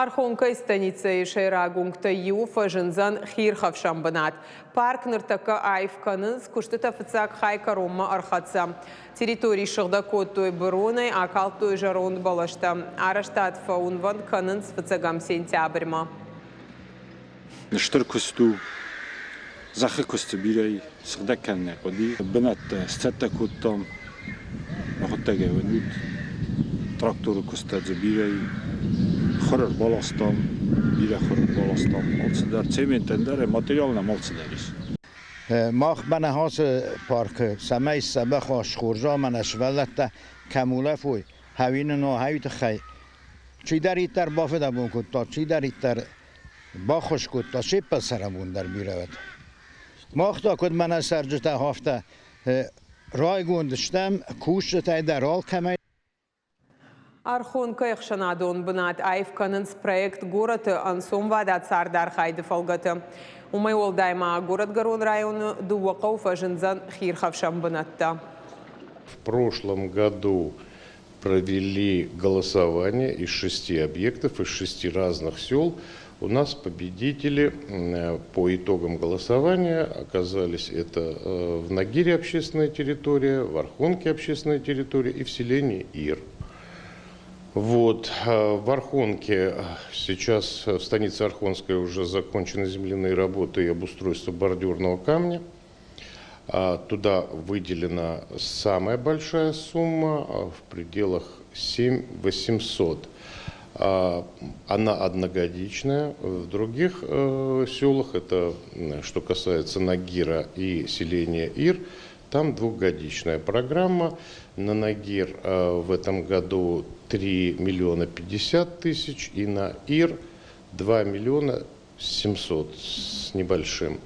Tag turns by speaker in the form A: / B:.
A: Архонкӕйы станицӕйы сӕйраг уынгтӕй иуы фӕзындзӕн хиирхӕфсӕн бынат. Парк ныртӕккӕ аив кӕнынц, куыстыты фыццаг хай кӕронмӕ ӕрхӕццӕ. Территори ссыгъдӕг кодтой быронӕй, акалдтой зӕронд бӕлӕстӕ. Арӕзтад фӕуынвӕнд кӕнынц фыццӕгӕм сентябрьмӕ.
B: Стыр куыст у. Зӕххы куысты бирӕ сыгъдӕг кӕнын нӕ хъуыди. Бынӕттӕ сцӕттӕ кодтам. Мӕхуыдтӕгӕй уынут, тракторы куыстӕ дзы бирӕ и. Хур ӕрбаластам, бирӕ хур ӕрбаластам. Алцыдӕр, цементӕн дӕр, материал нӕм алцыдӕр ис.
C: Мах мӕнӕ ацы паркы, цӕмӕй дзӕбӕх уа, схорз уа мӕнӕ сывӕллӕттӕ кӕм улӕфой, хӕуины ногъайы тыххӕй чидӕриддӕр бафыдӕбон кодта, чидӕриддӕр баххуыс кодта, се ппӕт цӕрӕнбон дӕр бирӕ уӕд. Мах та, куыд мӕнӕ цӕрджытӕ, афтӕ райгонд стӕм кусджытӕй дӕр алкӕмӕй.
A: Архонкӕйы ӕхсӕнадон бынат аив кӕнынц проект «Горӕты ӕнцонвадат цардархайды» фӕлгӕты. Уымӕй уӕлдай ма Горӕтгӕрон районы дыууӕ хъӕуы фӕзындзӕн хиирхӕфсӕн бынӕттӕ.
D: В прошлом году провели голосование из шести объектов, из шести разных сел. У нас победители по итогам голосования оказались это в Ногире общественная территория, в Архонке общественная территория и в селении Ир. Вот. В Архонке сейчас, в станице Архонской уже закончены земляные работы и обустройство бордюрного камня. Туда выделена самая большая сумма в пределах 7 800. Она одногодичная. В других селах, это что касается Ногира и селения Ир, там двухгодичная программа. На Ногир в этом году 3 миллиона 50 тысяч и на Ир 2 миллиона 700 с небольшим.